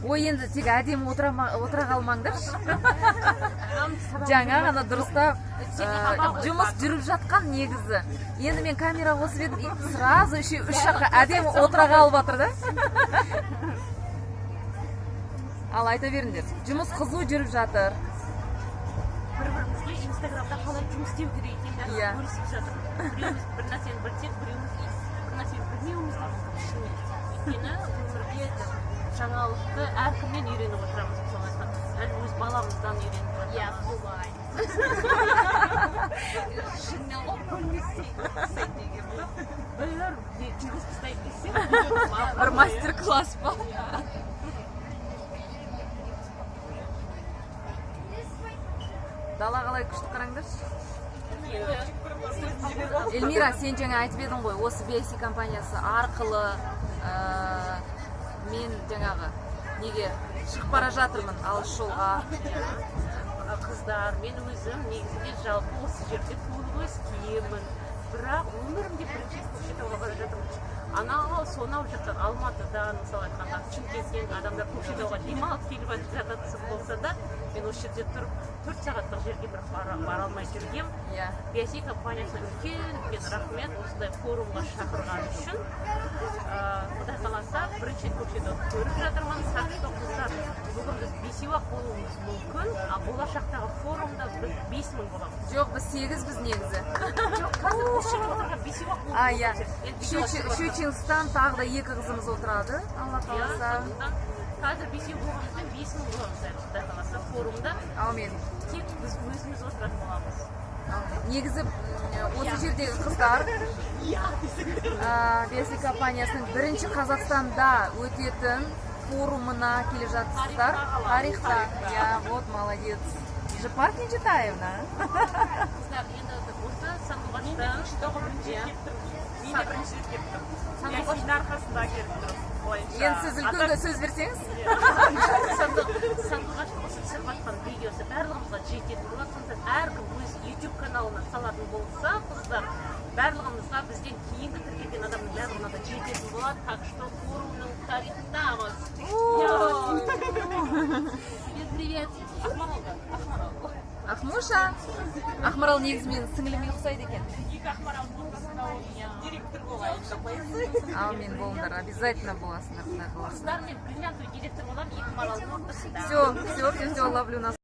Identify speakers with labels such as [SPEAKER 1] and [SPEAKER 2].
[SPEAKER 1] Ой, енді тек әдемі отыра қалмаңдаршы. Жаңа ғана дұрыстап жұмыс жүріп жатқан негізі. Енді мен камера қосып едім, и сразу үшеу үш жаққа әдемі отыра қалып жатыр да. Ал айта беріңдер, жұмыс қызу жүріп жатыр.
[SPEAKER 2] Бір бірімізге Инстаграмда қалай жұмыс істеу керек екенін бөлісіп жатырмыз. Біреуміз бір нәрсені білсек, біреуміз бір нәрсені білмеуіміз де мүмкін шынымен. Өйткені өмірде жаңалықты әркімнен үйреніп отырамыз. Мысалы айтқанда, әлі өз баламыздан үйреніп жатырмыз.
[SPEAKER 3] Иә, солай.
[SPEAKER 2] Шынымен ғой, бөлмесе деген ба, бір жүргізіп тастайын десем.
[SPEAKER 1] Бір мастер класс па? Дала қалай күшті, қараңдаршы. Эльмира, сен жаңа айтып едің ғой, осы BIC компаниясы арқылы мен жаңағы неге шығып бара жатырмын алыс жолға.
[SPEAKER 2] Қыздар, мен өзім негізінде жалпы осы жерде туылып өскенмін, бірақ өмірімде бірінші рет Көкшетауға бара жатырмын. Анау сонау жақтан, Алматыдан, мысалы айтқанда, Шымкенттен адамдар Көкшетауға демалып келіп жататын болса да, мен осы жерде тұрып, 4 сағаттық жерге бірақ бара алмай жүргем. BIC компаниясына үлкен үлкен рахмет осындай форумға шақырғаны үшін. Құдай қаласа, бірінші рет Көкшетауды көріп жатырмын. Так что, қыздар, бүгін біз бесеу ақ болуымыз мүмкін, а болашақтағы форумда біз 5000 боламыз.
[SPEAKER 1] Жоқ, біз сегізбіз негізі.
[SPEAKER 2] Жоқ, қазір осы жерде отырған бесеу ақ болуымыз
[SPEAKER 1] А, иә.
[SPEAKER 2] мүмкін. Енді видеоға түсіріп жатыр.
[SPEAKER 1] Щучинсктан тағы да екі қызымыз отырады, Алла
[SPEAKER 2] Иә,
[SPEAKER 1] қаласа.
[SPEAKER 2] Сондықтан қазір бесеу болғанымызбен, 5000 боламыз әлі, құдай қаласа, форумда.
[SPEAKER 1] Әумин.
[SPEAKER 2] Тек біз өзіміз отыратын боламыз.
[SPEAKER 1] Негізі осы жердегі қыздар BIC компаниясының бірінші Қазақстанда өтетін форумына келе жатырсыздар. Тарихта. Иә, вот молодец. Жапар Кенжетаевна.
[SPEAKER 2] Қыздар, енді осы
[SPEAKER 3] Мен де
[SPEAKER 2] Сандуғаштан
[SPEAKER 3] Көкшетауға бірінші рет келіп тұрмын. Мен де бірінші рет келіп тұрмын.
[SPEAKER 2] Сандуғаш-
[SPEAKER 3] BIC-дің арқасында келіп тұрмын. Былайынша.
[SPEAKER 1] Енді сіз үлкенге сөз берсеңіз.
[SPEAKER 2] Сандуғаштың осы түсіріп жатқан видеосы барлығымызға жететін болады. Сондықтан әркім өз YouTube каналына салатын болса, қыздар, барлығымызға, бізден кейінгі тіркелген адамның барлығына да жететін болады. Так что форумның тарихындамыз. Привет, привет, Ақмарал, Ақмарал.
[SPEAKER 1] Ақмуша. Ақмарал негізі менің сіңіліме ұқсайды екен.
[SPEAKER 3] Екі Ақмаралдың ортасында отырмын. Директор болайын деп.
[SPEAKER 1] Әумин, болыңдар, обязательно боласыңдар, құдай қаласа.
[SPEAKER 2] Қыздар, мен бриллиантовый директор боламын екі маралдың ортасында.
[SPEAKER 1] Все, все, все, все, ловлю на